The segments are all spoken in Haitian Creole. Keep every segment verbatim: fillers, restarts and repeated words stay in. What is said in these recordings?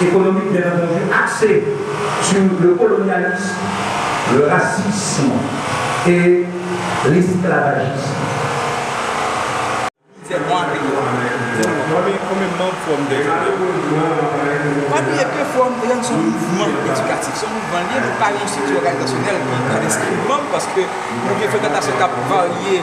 économique, bien entendu, axée sur le colonialisme, le racisme et l'esclavagisme. Pami, pami manm Fowòm de Jèn yo? Pa bliye ke Fowòm de Jèn se yon mouvman edikatif, se yon mouvman l ye, nou pa yon estrikti òganizasyonèl ki kòrespon manm, paske nou gen frekantasyon k ap varye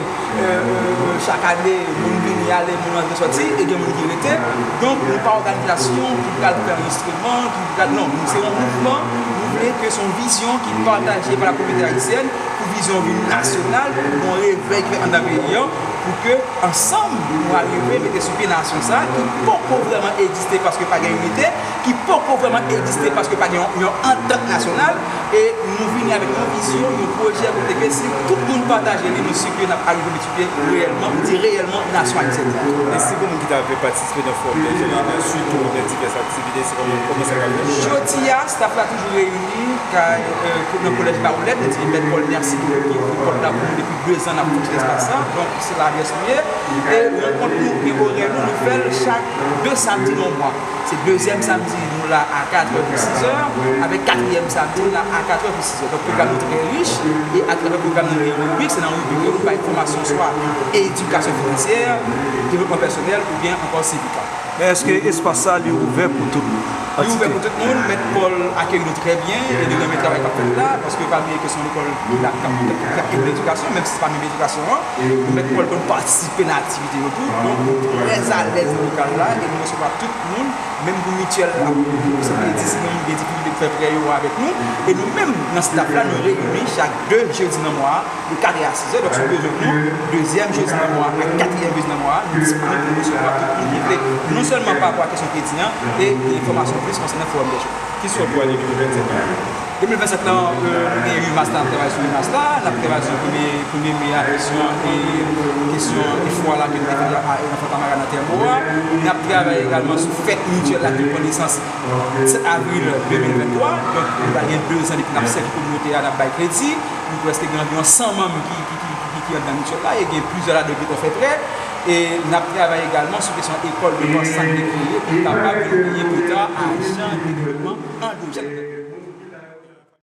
chak ane, moun vini ale, moun rantre sòti, e gen moun ki rete. Donk, nou pa òganizasyon ki pral fè anrejistreman, ki pral, non, nou se yon mouvman, nou vle ke se yon vizyon ki pataje pa la kominote ayisyèn, pou vizyon vin nasyonal, pou gon revèy ki fèt anndan peyi an, pou ke ansanm nou arive mete sou pye nasyon sa a ki poko vrèman egziste paske pa gen inite, ki poko vrèman egziste paske pa gen yon, yon antant nasyonal, e nou vini avèk yon vizyon, yon pwojè kote ke si tout moun pataje li, nou si ke n ap arive mete sou pye reyèlman, m di reyèlman, nasyon ayisyèn sa. E si gon moun ki ta vle patisipe nan Fowòm de Jèn, sitou nan divès aktivite, se kòman, kòman sa ka fèt? Jodi a, staff la toujou reyini kay, nan kolèj Lawolèt, nou di Mèt Pòl mèsi pou li ki ouvri pòt la pou nou depi dezan n ap fonksyone espas sa. Donk, se la adrès nou ye. E rankont nou, gen orè nou, nou fè l chak de samdi nan mwa. Se dezyèm samdi, nou la a katrè pou sizè, avèk katriyèm samdi, nou la a katrè pou sizè. Donk, pwogram nou trè rich, e atravè pwogram nan, gen ribrik, se nan ribrik yo nou bay fòmasyon swa edikasyon finansyè, devlopman pèsonèl oubyen ankò sivik. Men èske espas sa li ouvè pou tout aktivite? Li ouvè pou tout moun. Mèt Pòl akeyi nou trè byen e li renmen travay k ap fèt la, paske pa bliye ke se yon lekòl ki la k ap, k ap, k ap gen bon edikasyon, menm si se pa menm edikasyon an. Mèt Pòl ban nou patisipe nan aktivite yo tou. Donk, nou trè alèz nan lokal la e nou resevwa tout moun, menm pou mityèl la, pou sa vle di si gen moun gen difikilte pou fè prè yo avèk nou. E nou menm, nan staff la, nou reyini chak de jedi nan mwa a, de katrè a sizè. Donk, si w bezwen nou, dezyèm jedi nan mwa a ak katriyèm jedi nan mwa a, nou disponib pou nou resevwa tout moun ki vle, non sèlman pa rapò a kesyon kredi an, e gen enfòmasyon plis konsènan Fowòm de Jèn. Ki sou pwojè de mil vennsenk la? De mil vennsenk lan, nou gen uit mas la, n ap travay sou uit mas la, n ap travay sou premye, premye me a, kesyon e, kesyon e fwa la ke nou te fè a, nan Fontamara nan Tèmo a. N ap travay egalman sou fèt mityèl la ki pran nesans sèt avril de mil venntwa. Donk, nou pral gen dezan depi n ap sèvi kominote a, n ap bay kredi. Nou prèske gen anviwon san manm ki, ki, ki, ki, ki anndan mityèl la, e gen plizyè ladan yo gentan fè prè. E n ap travay egalman sou kesyon ekòl de panse sa k te kreye pou kapab vin peye pita ajan de devlopman andwojèn.